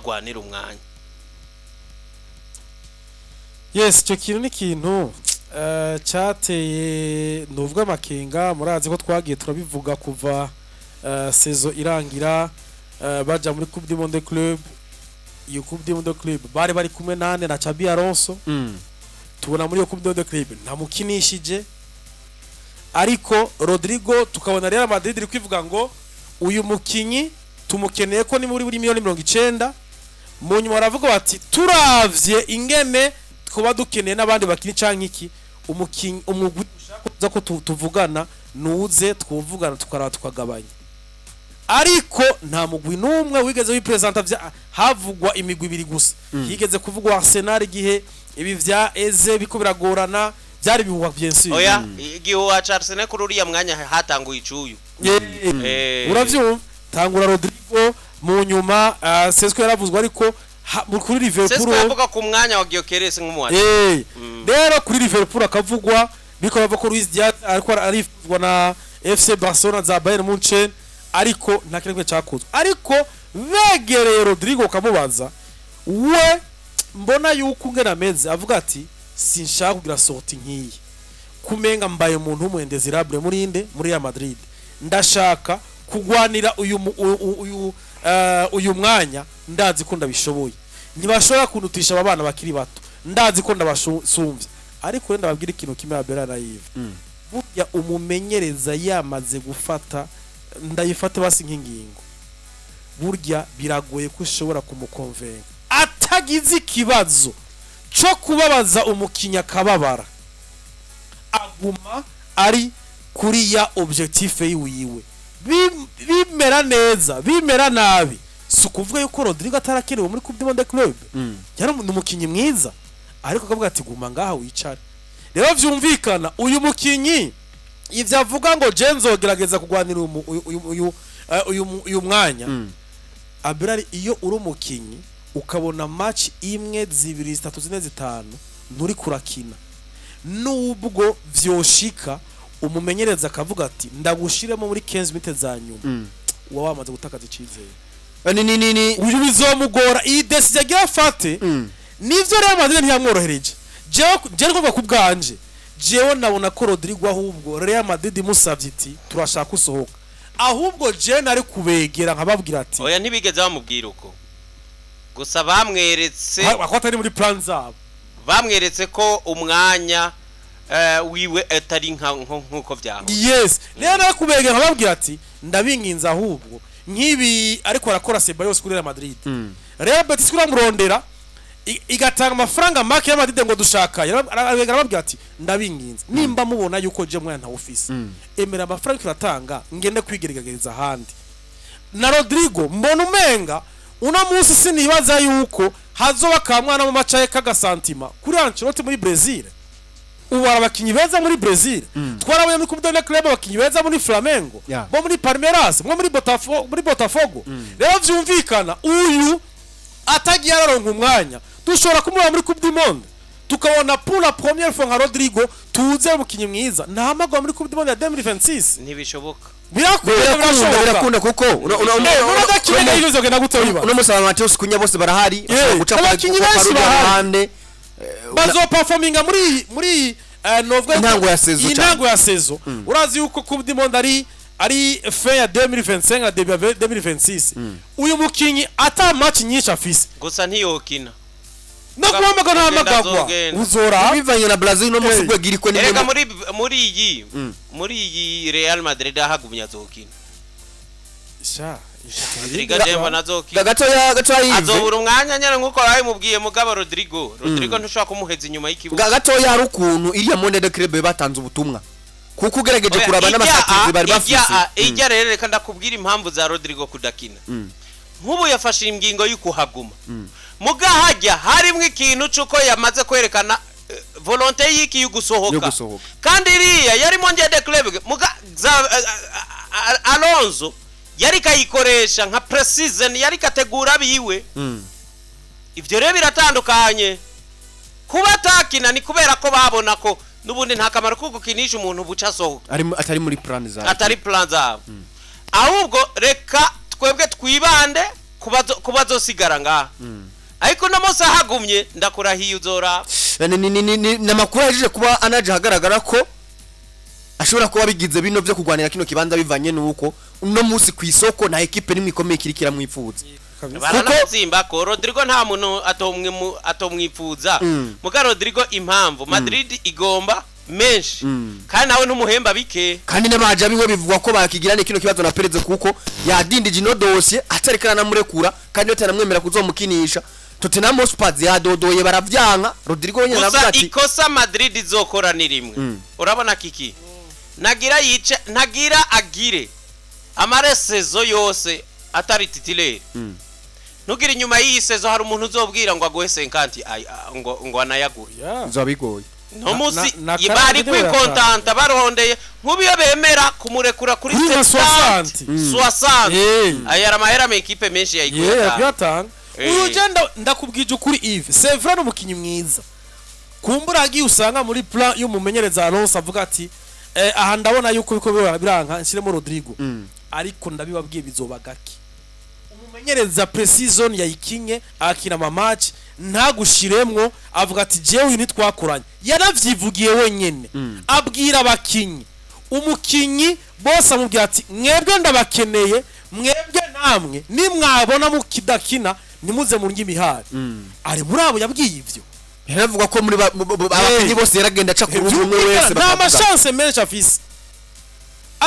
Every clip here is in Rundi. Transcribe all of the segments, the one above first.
Agwanira umwanya. Yes, icyo kintu ni ikintu cyateye nuvuga amakenga. Murazi ko twagiye turabivuga kuva saison irangira, baja muri Coupe du Monde Club. Iyo Coupe du Monde Club bari kumwe nande? Na Xabi Alonso. Tubona muri iyo Coupe du Monde Club ntamukinishije, ariko Rodrigo tukabona Real Madrid iri kwivuga ngo uyu mukinyi tumukeneye ko ni muri buri 90 miliyoni. Mu nyuma baravuga bati turavye ingene twaba dukeneye n'abandi bakinyi canke iki, umukinyi umugwi ushaka kuza ko tuvugana, nuze twuvugana, tukaraba tukagabanya. Ariko nta mugwi n'umwe wigeze wipresenta. Havugwa imigwi ibiri gusa. Higeze kuvugwa Arsenal igihe ibi vya Eze biko biragorana, byari bihuha, bien sûr. Oya, igihuha ca Arsenal kuri uriya mwanya hatanguye icuyu. Uravyumva, tangura Rodrigo, mu nyuma Sesko yaravuzwe, ariko kuri Liverpool Sesko yavuga ku mwanya wa Gyökeres nk'umuwazi. Rero kuri Liverpool akavugwa, biko bavuga ko Luis Diaz ariko arifuzwa na FC Barcelona, za Bayern Munchen, ariko nta kintu kimwe cyakozwe. Ariko begereye Rodrigo ukamubaza, we mbona yuko ungena ameze, avuga ati sinshaka kugira sortie nk'iyi, kumenga mbaye umuntu w'umu indésirable muri inde, muri Real Madrid. Ndashaka kugwanira uyu mu- uyu uyu, uyu mwanya, ndazi ko ndabishoboye, ntibashobora kundutisha aba bana bakiri bato, ndazi ko ndabasumbye. Ariko rero ndababwira ikintu kimwe, Abera na Yves, burya umumenyereza yamaze gufata, ndayifate basi nk'ingingo, burya biragoye ko ushobora kumukonvenga atagize ikibazo cyo kubabaza umukinnyi akababara. Aguma ari kuri ya objectif yiwiwe, bimera neza, bimera nabi. Si ukuvuga yuko Rodrigo atarakenewe muri Coupe du Monde Club, yari umukinnyi mwiza, ariko akavuga ati guma ngaha wicare. Rero vyumvikana uyu mukinyi ivyo avuga ngo je nzogerageza kugwanira uyu mu- uyu uyu uyu eh, uyu mu- uyu mwanya. Abirari, iyo uri umukinyi ukabona match imwe, zibiri, zitatu, zine, zitanu nturi kurakina, nubwo vyoshika umumenyereza akavuga ati ndagushiremo muri 15 minutes za nyuma, uba wamaze gutakaza icizere. Ni Uyu bizomugora iyi décision agira afate. Nivyo, Real Madrid ntiyamworohereje. Jewe je kuvuga ku bwanje, jewe nabona ko Rodrigo ahubwo Real Madrid imusavye iti turashaka usohoka, ahubwo je nari kubegera nkababwira ati Oya, ntibigeze bamubwira uko, gusa bamweretse ko atari muri plan zabo. Bamweretse ko umwanya wiwe atari nk'uko byahora. Yes, rero nari kubegera nkababwira ati ndabinginze, ahubwo nk'ibi ariko arakora Ceballos kuri Real Madrid, Real Betis kuramurondera igatanga amafaranga make ya Madrid ngo dushaka, arabegera arababwira ati ndabinginze, nimba mubona yuko je mwana ntawufise, emera amafaranga turatanga ngende kwigerageza ahandi. Na Rodrigo mbona umenga uno munsi sinibaza yuko hazoba kamwana mu macaye k'agasantima kuri Ancelotti muri Brazil. Ubu hari abakinyi beza muri Brazil, twarabonye muri Coupe de Club abakinyi beza muri Flamengo, bo muri Palmeiras, bo muri Botafogo, muri Botafogo. Rero vyumvikana uyu atagiye araronka umwanya, dushobora kumubona muri Coupe du Monde, tukabona pour la première fois nka Rodrigo tuze umukinyi mwiza ntahamagwa muri Coupe du Monde ya 2026. Ntibishoboka. Birakunda. Birakunda. Birashoboka. Birakunda kuko None adakina bizogenda gute wiba? Uno munsi aba Mateus Cunha bose barahari, bashobora guca abakinyi kwa benshi rundi bahari. ruhande. Bazoperforminga muri novuga yuko Intango ya saison iyi cyane. ntango ya saison. Urazi yuko Coupe du Monde ari fin ya 2025 na début ya 2026. Uyu mukinyi ata match nyinshi afise Gusa ntiyokina. no guhamagara ntahamagagwa. Azogenda. Uzora Bivanye na Brazil no munsi urwego iriko ni Erega muri iyi Real Madrid ahagumye azokina. Sha. Rodrigo je mbona azokina. Gatoya gatoya, Yves. Azobura umwanya nyene nkuko babimubwiye. Mugabo Rodrigo ntushobora kumuheza inyuma y'ikibuga. Gatoya, hari ukuntu iriya Monde de Club batanze ubutumwa, kuko ugerageje Oya, kuraba n'abasatirizi bari bafise. Ijya rero, reka ndakubwira impamvu za Rodrigo kudakina. Nk'ubu yafashe ingingo y'ukuhaguma, muga hajya harimwo ikintu c'uko yamaze kwerekana volonté y'iki, Yo y'ugusohoka. gusohoka. Kandi iriya yari Mondial de Club, muga Alonso yari kayikoresha nka pre-season, yari kategura biwe. Ivyo rero biratandukanye. Kuba atakina ni kubera ko babona ko n'ubundi nta kamaro ko gukinisha umuntu buca asohoka. Atari muri plan zawe. Atari plan zabo. Ahubwo reka twebwe twibande. Kuba azosigara ngaha, ariko uno munsi ahagumye, ndakurahiye, uzora. Ni amakuru ahejeje kuba anaje ahagaragara ko ashobora kuba bigize bino byo kurwanira kino kibanza, bivanye n'uko uno munsi ku isoko nta ekipe n'imwe ikomeye ikiriko iramwipfuza. Baranamutsimba ko Rodrigo nta muntu atomwipfuza. Muga Rodrigo, impamvu Madrid igomba menshi, kandi nawe ntumuhemba bike. Kandi n'abaje biwe bivugwa ko bakigirane kino kibazo na Perez, kuko yadindije ino dosiye atariko aranamurekura, kandi batanamwemera kuzomukinisha. Tottenham Hotspur yadodoye, baravyanka. Rodrigo wenyine Gusa aravuga ati ikosa Madrid izokora ni rimwe. Urabona kiki nagira yice, ntagira agire amare saison yose atari titulaire. Ntugire inyuma y'iyi saison hari umuntu uzobwira ngo aguhe 50, ngo anayaguhe. Bizoba bigoye. No munsi na bari Karate kwikontanta, barondeye nk'ubu iyo bemera kumurekura kuri Kuri nka 70, 60, aya amahera ama ekipe menshi yayikuyatanga. Kuyatanga. Uyu je ndakubwije ukuri, Yves, c'est vrai, n'umukinyi mwiza. Kumbura agiye usanga muri plan y'umumenyereza Alonso avuga ati aha ndabona yuko biko biranka, nshyiremo Rodrigo. Ariko ndabibabwiye, bizoba gake. Umumenyereza pre-season yayikinye, akina ama match, ntagushiremwo, avuga ati jewe uyu ntitwakoranye. Yaravyivugiye wenyene, abwira abakinyi, umukinyi bose amubwira ati mwebwe ndabakeneye, mwebwe namwe nimwabona mukidakina ntimuze murye imihari. Ari muri abo yabwiye ivyo. Yaravuga ko muri abakinyi bose yaragenda aca ku ruhu umwe wese Nta bakavuga. Mashanse menshi afise.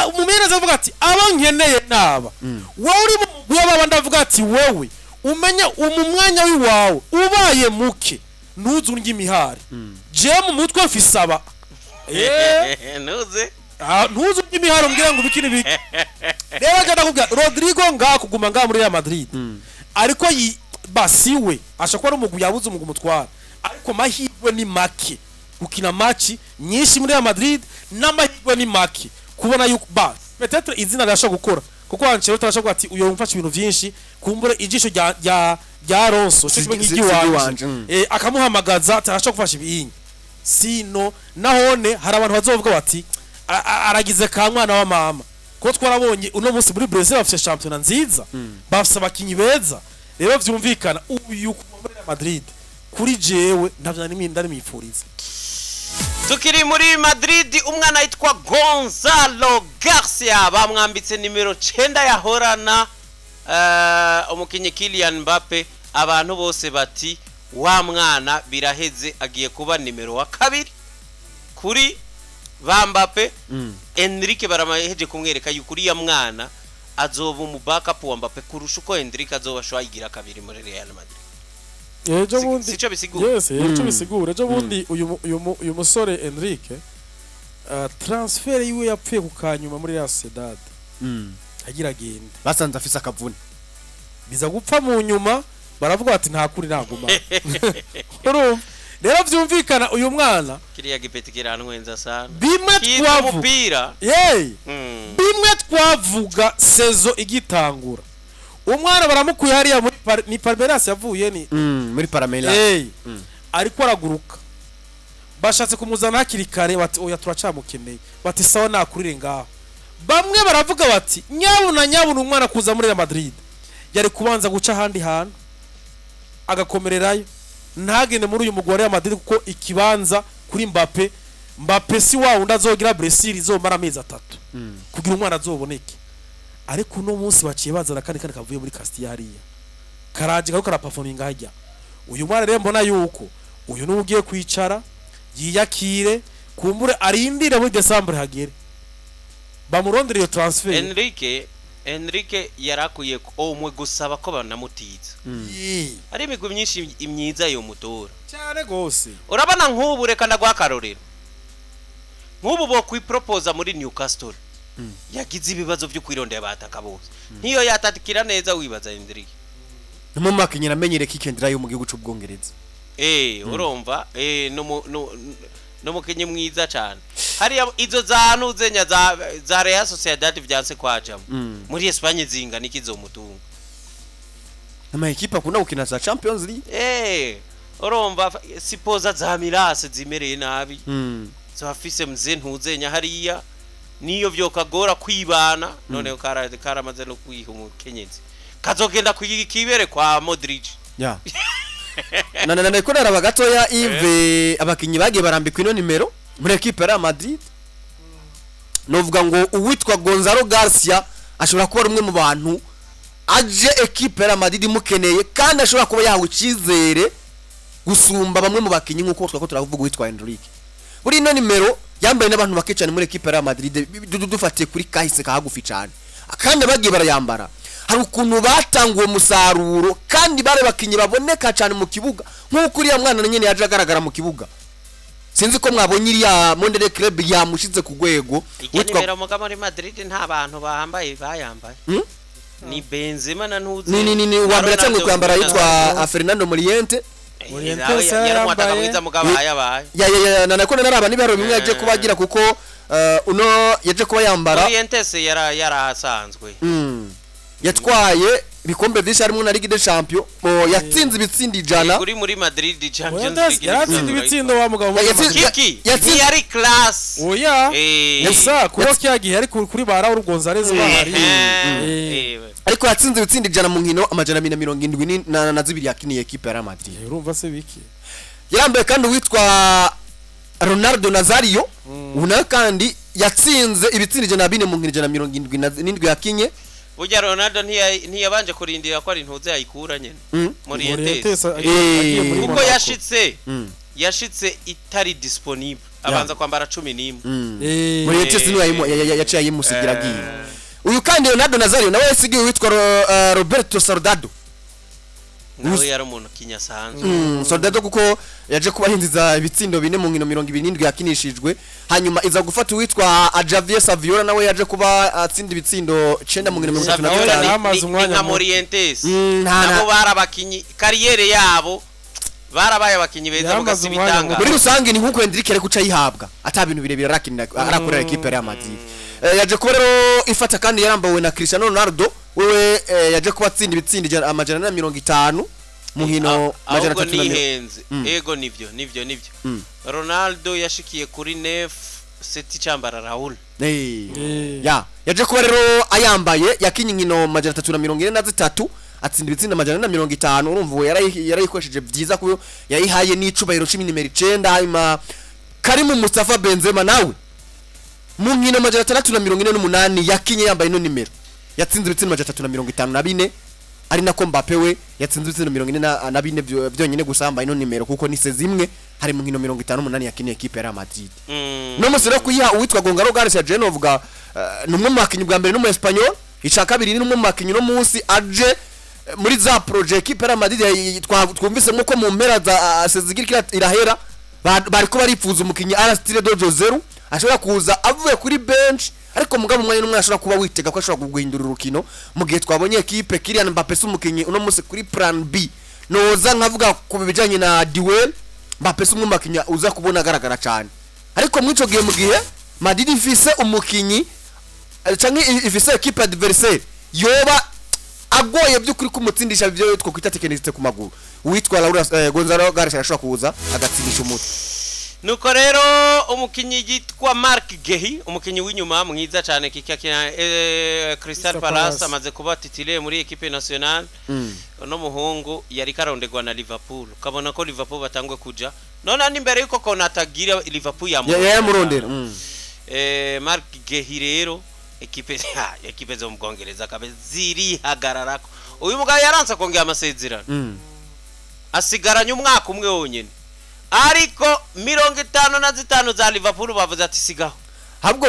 Umumenyereza avuga ati abo nkeneye naba wowe uri mu mugwi w'ababa. Ndavuga ati wowe umenye mu mwanya w'iwawe ubaye muke, ntuze urye imihari. Jewe mu mutwe mfise aba. Ntuze. Ntuze urye imihari umbwira ngo ibiki n'ibiki. Rero njya ndakubwira, Rodrigo ngaha kuguma ngaha muri Real Madrid, ariko basi we ashobora kuba ari umugwi yabuze umugwi umutwara, ariko amahirwe ni make gukina match nyinshi muri Real Madrid, n'amahirwe ni make kubona yuko ba peut-être izina rirashobora gukora, kuko Ancelotti arashobora kuvuga ati uyo mfasha ibintu vyinshi, kumbure ijisho rya Alonso cyo kimwe Si nk'iry'iwanje. iry'iwanje. Akamuhamagaza ati arashobora gufasha ibinyi. Sino nahone hari abantu bazovuga bati aragize ka mwana wa mama, kuko twarabonye uno munsi muri Brazil bafise championnat nziza, bafise abakinyi beza. Rero vyumvikana, uyu kuva muri Real Madrid kuri jewe ntavyo nari ndarimwipfuriza. Tukiri muri Madrid, umwana yitwa Gonzalo Garcia bamwambitse nimero 9 yahorana umukinyi Kylian Mbappe. Abantu bose bati wa mwana biraheze, agiye kuba nimero wa kabiri kuri ba Mbappe. Enrique baramaheje kumwereka yuko uriya mwana azoba umu backup wa Mbappe kurusha uko Enrique azoba ashobora kabiri muri Real Madrid. Ejo bundi Sico bisigura? Yes, ejo bisigura. Ejo bundi uyu musore Enrique, transfert yiwe yapfuye ku kanyuma muri Real Sociedad, agira agende. Basanze afise akavune. Biza gupfa mu nyuma, baravuga bati nta kuri naguma. Urumva rero vyumvikana, uyu mwana Kiriya gipeti kirantwenza sana. Bimwe Kiza twavuga umupira. Yeee, bimwe twavuga saison igitangura, umwana baramukuye hariya muri ni Palmeiras yavuye ni Muri Palmeiras. Hey, ariko araguruka. Bashatse kumuzana hakiri kare, bati oya, turacamukeneye. Bati sawa, nakurire ngaho. Bamwe baravuga bati nyabuna nyabuna, umwana kuza muri Real Madrid yari kubanza guca ahandi hantu agakomererayo, ntagende muri uyu mugwi wa Real Madrid, kuko ikibanza kuri Mbappe, Mbappe si wa wundi azogira blessure izomara amezi 3 kugira umwana azoboneke. Ariko uno munsi baciye bazana kandi kavuye muri Castilla hariya, karaje kariko karaperforminga hajya. Uyu mwana rero mbona yuko uyu niwe ugiye kwicara yiyakire, kumbure arindire muri December hagere bamurondere iyo transfer. Enrique yarakwiye omwe gusaba ko banamutiza. Hari imigwi myinshi imyiza yo mutora. Cyane gose. Urabona nk'ubu, reka ndaguha akarorero, nk'ubu bo kwipropoza muri Newcastle yagize ibibazo byo kwirondera bataka bose, ntiyo yatatikira neza wibaza Enrique. Mu mwaka nyina amenyere kikendera yo mu gihugu c'Ubwongereza. Urumva n'umukinyi mwiza cyane. Hariya izo za ntuzenya za Real Sociedad vyanse kwajamo, muri Espagne zingana iki zomutunga? Ama ekipa akunda gukina za Champions League. Urumva sipoza za Milas zimereye nabi, zafise mze ntuzenya hariya, niyo vyokagora kwibana. Noneho karamaze no kwiha umukenyezi. Kazogenda kibere kwa Modric. Ya. Na ko naraba gatoya, Yves, abakinyi bagiye barambikwa ino nimero muri equipe ya Real Madrid. Novuga ngo uwitwa Gonzalo Garcia ashobora kuba ari umwe mu bantu aje equipe ya Real Madrid imukeneye, kandi ashobora kuba yahawe icyizere gusumba bamwe mu bakinyi, nk'uko twako turavuga uwitwa Endrick. Buri ino nimero yambaye n'abantu bake cyane muri equipe ya Real Madrid, dufatiye kuri kahise kahagufi cyane, kandi bagiye barayambara hari ukuntu batanga uwo musaruro, kandi bari abakinyi baboneka cyane mu kibuga, nk'uko uriya mwana nyine yaje agaragara mu kibuga. Sinzi ko mwabonye iriya Mondial Club yamushize ku rwego. Iryo Witwa nimero muga muri Madrid nta bantu bahambaye bayambaye. Ni Benzema na ntuzi. Ni uwa mbere yatanguye kwambara yitwa Fernando Moriente. Morientes yari umwataka yarambaye. mwiza, mugabo yabaye. Ya, na nako naraba n'ibiharo bimwe yaje kuba agira, kuko uno yaje kuba yambara. Morientes yarasanzwe. Yatwaye ibikombe byinshi harimo na Ligue des Champions. Mo yatsinze ibitsindo 100. Kuri muri Madrid Champions Morientes League. yaratsinda ibitsindo wa mugabo muri Madrid. Kiki Yatsinze ntiyari class. Oya, gusa kuba kya gihe ari kuri ba Raul Gonzalez bahari. Ariko yatsinze ibitsindo 100 mu nkino 272 yakiniye equipe ya Real Madrid. Urumva se biki? Yarambaye kandi uwitwa Ronaldo Nazario, ubu nawe kandi yatsinze ibitsindo 104 mu nkino 177 yakinye. Burya Ronaldo ntiyabanje kurindira ko ari ntuze yayikura nyene. Morientes. Morientes agiye muri Kuko Monaco. yashitse itari disponible, abanza kwambara 11. Morientes niwe yaciye ayimusigira agiye. Uyu kandi Ronaldo Nazario nawe yasigiye uwitwa Roberto Soldado. Nawe yari umuntu kinyasanzwe. Soldado, kuko yaje kuba yinjiza ibitsindo 4 mu nkino 27 yakinishijwe, hanyuma iza gufata uwitwa Javier Saviola, nawe yaje kuba atsinda ibitsindo 9 mu nkino mirongo itatu na Saviola bitanu. Yamaze ni umwanya nka muto. Morientes. Nta Nabo bari abakinyi, carrière yabo barabaye abakinyi beza, Yamaze mugasi umwanya bitanga. Muri rusange ni nk'uko Endrick ari guca ayihabwa, ata bintu birebire arakinira, arakorera equipe ya Real Madrid. Yaje kuba rero ifata kandi yarambawe na Cristiano Ronaldo wewe, yaje kuba atsinda ibitsindo 450 mu nkino majana Ahubwo atatu na mirongo nihenze. Ego, nivyo. Ronaldo yashikiye kuri nef seti cyambara Raul. Ya, yaje kuba rero ayambaye, yakinye inkino 343, atsinda ibitsinda 450. Urumva uwo yarayikoresheje byiza, kuko yayihaye n'icubahiro cumi nimero 9. Hanyuma Karimu Mustafa Benzema nawe mu nkino 648 yakinye yambaye ino nimero yatsinze ibitsinda 354, ari nako Mbappe we yatsinze ibitsinda 44 byonyine gusa yambaye ino nimero, kuko ni zimwe hari mu nkino 58 yakiniye equipe ya Real Madrid. No musi rero kuyiha uwitwa Gonzalo Garcia, je novuga ni umwe mu bakinyi bwa mbere n'umu Espanyol, ica kabiri ni umwe mu bakinyi no munsi aje muri za projet equipe ya Real Madrid twumvise nko mu mpera za saison irahera bariko barifuza umukinyi Aristide Dojo Zero ashobora kuza avuye kuri bench, ariko mugabo umwanya n'umwe ashobora kuba witega ko ashobora guhindura urukino, mu gihe twabonye equipe Kylian Mbappe si umukinyi uno munsi kuri plan B. Noza nkavuga ku bijanye na duel, Mbappe si umwe mu bakinyi uza kubona agaragara cyane, ariko muri ico gihe, mu gihe Madrid ifise umukinyi canke ifise equipe adversaire yoba agoye by'ukuri kumutsindisha ibyo twakwita technicité ku maguru, uwitwa Laura Gonzalo Garcia arashobora kuza agatsindisha umutwe. Nuko rero umukinyi yitwa Marc Guehi, umukinyi w'inyuma mwiza cyane kika kina Crystal Crystal Palace, Palace. amaze kuba titulaire muri équipe nationale. Uno muhungu yari karonderwa na Liverpool, ukabona ko Liverpool batangwe kuja none n'imbere yuko Konate agira Liverpool Yamurondera. Marc Guehi rero equipe zo mu Bwongereza kabe zirihagararako. Uyu mugabo yaranse kongera amasezerano, asigaranye umwaka umwe wonyene, ariko 55 za Liverpool bavuze ati sigaho. Ahubwo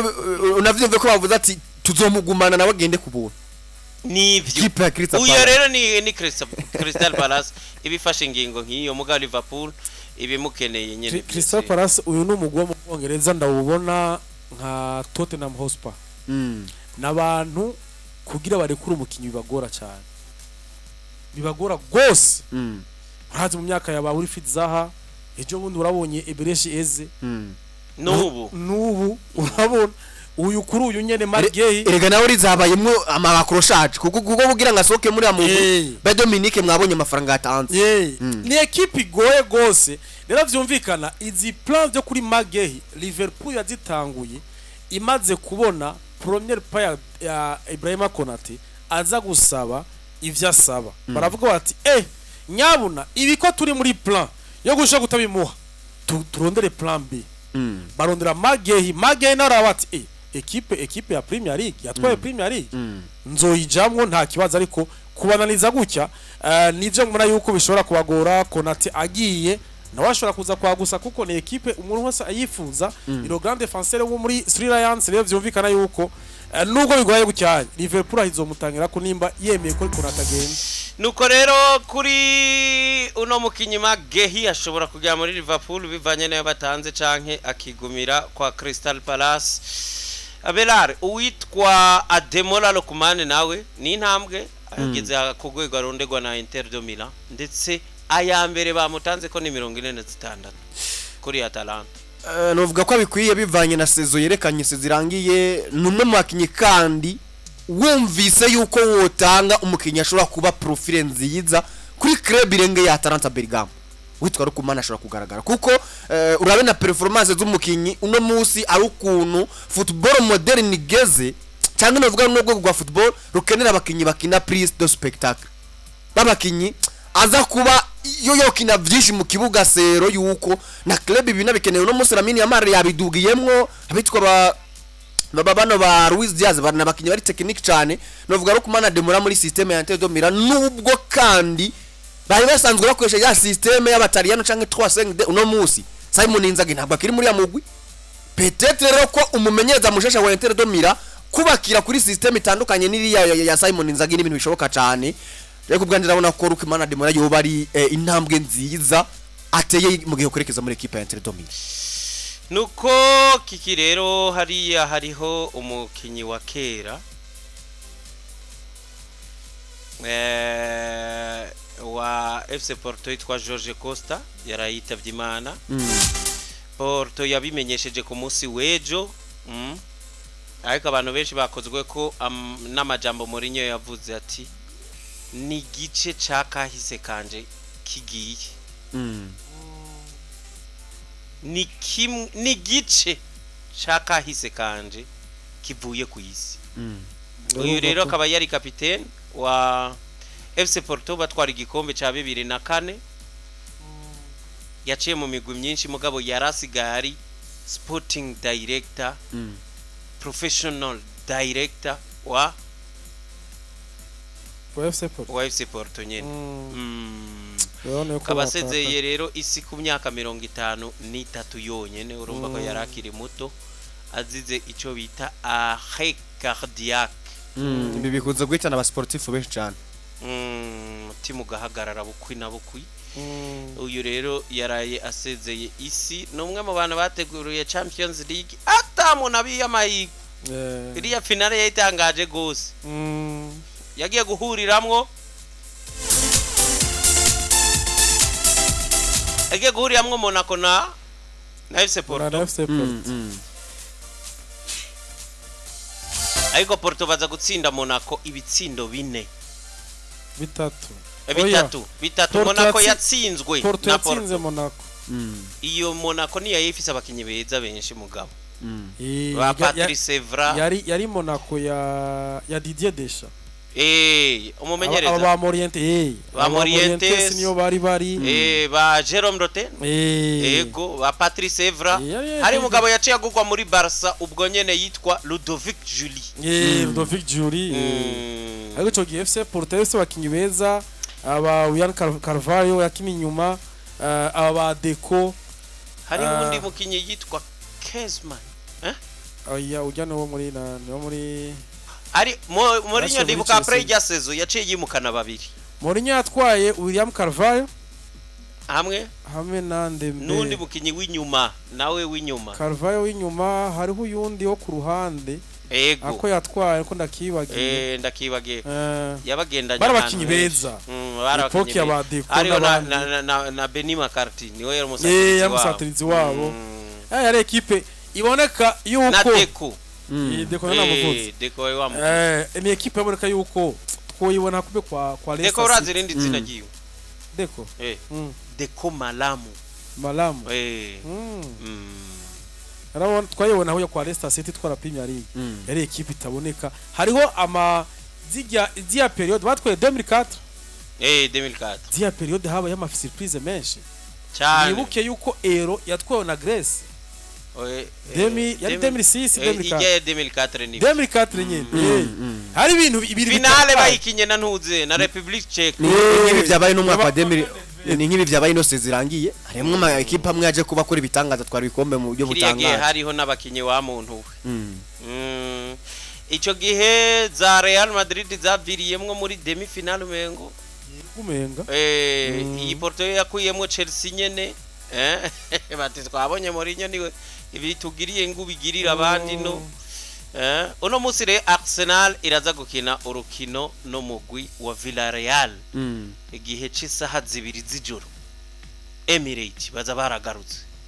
unavyumve ko bavuze ati tuzomugumana nawe agende ku buntu. Nivyo. Ikipe ya Crystal Uyo Palace. rero ni Crystal Palace ibifashe ingingo nk'iyo, mugabo Liverpool ibimukeneye nyene. Crystal Palace, uyu ni umugwi wo mu Bwongereza ndawubona nka Tottenham Hotspur, n'abantu kugira barekure umukinyi bibagora cyane, bibagora rwose. Urazi mu myaka ya ba Wilfried Zaha, ejo bundi urabonye Eberechi Eze. N'ubu. N'ubu urabona uyu kuri uyu nyene Marc Guehi. Erega nawe rizabayemwo amabakroshaje, kuko kugira ngo asohoke muri ya mugwi ba Dominique mwabonye amafaranga yatanze. Ni ekipe igoye gose. Rero vyumvikana izi plan byo kuri Marc Guehi, Liverpool yazitanguye imaze kubona première pas ya Ibrahima Konate aza gusaba. Ivyo asaba, baravuga bati: "Nyabuna ibi ko turi muri plan yo gushaka kutabimuha, turondere plan B." Barondera Magehi. Magehi nawe araba ati: Équipe ya Premier League, yatwaye Premier League, nzoyijamwo nta kibazo." Ariko kubananiza gutya, nivyo mbona yuko bishobora kubagora. Konate agiye, nawe ashobora kuza kwagusa, kuko ni équipe umuntu wese ayifuza, iro grand défenseur wo muri Three Lions. Rero vyumvikana yuko, nubwo bigoye gutya, Liverpool ahizomutangira ko nimba yemeye ko Konate agenda. Nuko rero kuri uno mukinyi Magehi, ashobora kujya muri Liverpool bivanye nayo batanze, canke akigumira kwa Crystal Palace. Abelar, uwitwa Ademola Lookman nawe ni intambwe ageze ku rwego aronderwa na Inter de Milan, ndetse aya mbere bamutanze ko ni 46 kuri Atalanta. Novuga ko abikwiye bivanye na saison yerekanye, saison irangiye. Ni umwe mu bakinyi kandi wumvise yuko wotanga umukinyi ashobora kuba profile nziza kuri club irenge ya Atalanta Bergamo. Witwa Lookman ashobora kugaragara kuko urabe na performance z'umukinyi uno munsi, ari ukuntu football moderne igeze, cyangwa novuga n'urwego rwa football rukenera abakinyi bakina prise de spectacle, babakinyi aza kuba yo yokina byinshi mu kibuga, sero yuko na club ibi nabikeneye. Uno munsi Lamine Yamal yabidugiyemwo, abitwa ba baba bano ba Luis Diaz bari abakinyi bari technique cyane. Novuga Lookman Ademola muri système ya Inter de Milan, nubwo kandi bari basanzwe bakoresha ya système y'abataliyano canke 3-5-2, uno munsi Simon Inzaghi ntabwo akiri muri ya mugwi. Peut-être rero ko umumenyereza mushasha wa Inter de Milan kubakira kuri système itandukanye n'iriya ya Simon Inzaghi n'ibintu bishoboka cyane. Rero kubwanjye ndabona ko Lookman Ademola yoba ari intambwe nziza ateye mu gihe kwerekeza muri équipe ya Inter de Milan. Nuko kiki rero, hariya hariho umukinyi wa kera wa FC Porto yitwa Jorge Costa, yarayitavye Imana. Porto yabimenyesheje ku munsi w'ejo. Ariko abantu benshi bakozwe ko n'amajambo Mourinho yavuze ati: "Ni igice ca kahise kanje kigiye, ni kimwe, ni igice ca kahise kanje kivuye ku isi." Uyu rero akaba yari kapitene wa FC Porto batwara igikombe ca 2004. Yaciye mu migwi myinshi, mugabo yarasigaye ari sporting director, professional director wa Wa FC Porto. Wa FC Porto nyene. Urabona yuko Akaba asezeye batakaye. rero isi ku myaka 53 yonyene. Urumva ko yari akiri muto, azize ico bita arrêt cardiaque. Ibi bikunze guhitana aba sportif benshi cyane. Umutima ugahagarara bukwi na bukwi. Uyu rero yaraye asezeye isi, ni umwe mu bantu bateguriye Champions League atamuntu abiye amahirwe. Iriya finale yayitangaje gose, yagiye guhuriramwo Monaco na FC Porto. Na FC Porto. Ariko Porto baza gutsinda Monaco ibitsindo bine. Bitatu. Bitatu, bitatu. Porto Monaco yatsinzwe Porto na Porto. yatsinze Monaco. Iyo Monaco niyo yifise abakinyi beza benshi, mugabo ba Patrice Evra. Yari Monaco ya Didier Deschamps. Aba Umumenyereza. ba Morientes, Ba aba Morientes. Niyo bari. Ba Jerome Roten. Ego, ba Patrice Evra. Hari umugabo yaciye agurwa muri Barca ubwo nyene yitwa Ludovic Julie. Ludovic Giuly. Ariko ico gihe FC Porto yari ifise abakinyi beza, aba William Carvalho yakina inyuma, aba ba Deco. Hari Ah. uwundi mukinyi yitwa Kezman. Oya, ujya niwo muri na niwo muri Ari Mourinho. Yaciye muri Ndibuka Chelsea. après irya saison yaciye yimukana babiri. Mourinho yatwaye William Carvalho hamwe hamwe na Ndembe. N'undi mukinyi w'inyuma nawe w'inyuma. Carvalho w'inyuma, hariho uyundi wo ku ruhande. Ego. Ako yatwaye ariko ndakibagiye. Ndakibagiye. Yabagendanye Bari ahantu abakinyi henshi. beza. Bari Époque abakinyi ya beza. ba Deco Hariho n'abandi. na Benny McCarthy niwe yari umusatirizi yari wabo. umusatirizi wabo. Yari équipe iboneka yuko Na Deco. Deco namuvuze. Deco wari wamuvuze. Ni équipe yaboneka yuko twoyibona kube kwa Deco, Leicester urazi City. irindi zina ryiwe? Deco. Deco Malamu. Malamu. Arabona twayibona aho kwa Leicester City twara Premier League. Yari équipe itaboneka. Hariho ama Zijya ziriya période batwaye 2004. 2004. Ziriya période habaye ama surprise menshi. Cyane. Wibuke yuko Euro yatwawe na Grèce. Yari 2006, 2004. Ijya ya 2004 ni 2004 nyine. Hari ibintu bibiri finale bitandukanye. bayikinye na ntuze na Republique Czech. Ni nk'ibi byabaye n'umwaka wa 2000, ni nk'ibi byabaye ino zirangiye, harimo ama ekipa amwe yaje kuba akora ibitangaza, atwara ibikombe mu buryo Kiriya gihe butangaje. hariho n'abakinyi wa muntu we. Ico gihe za Real Madrid zaviriyemwo muri demi finale umengo. Umenga. Iyi Porto yo yakuyemwo Chelsea nyene. Bati twabonye Mourinho niwe ibitugiriye ngo ubigirire abandi no. Uno munsi rero Arsenal iraza gukina urukino n'umugwi wa Villarreal igihe c'isaha 2 z'ijoro. Emirates baza baragarutse.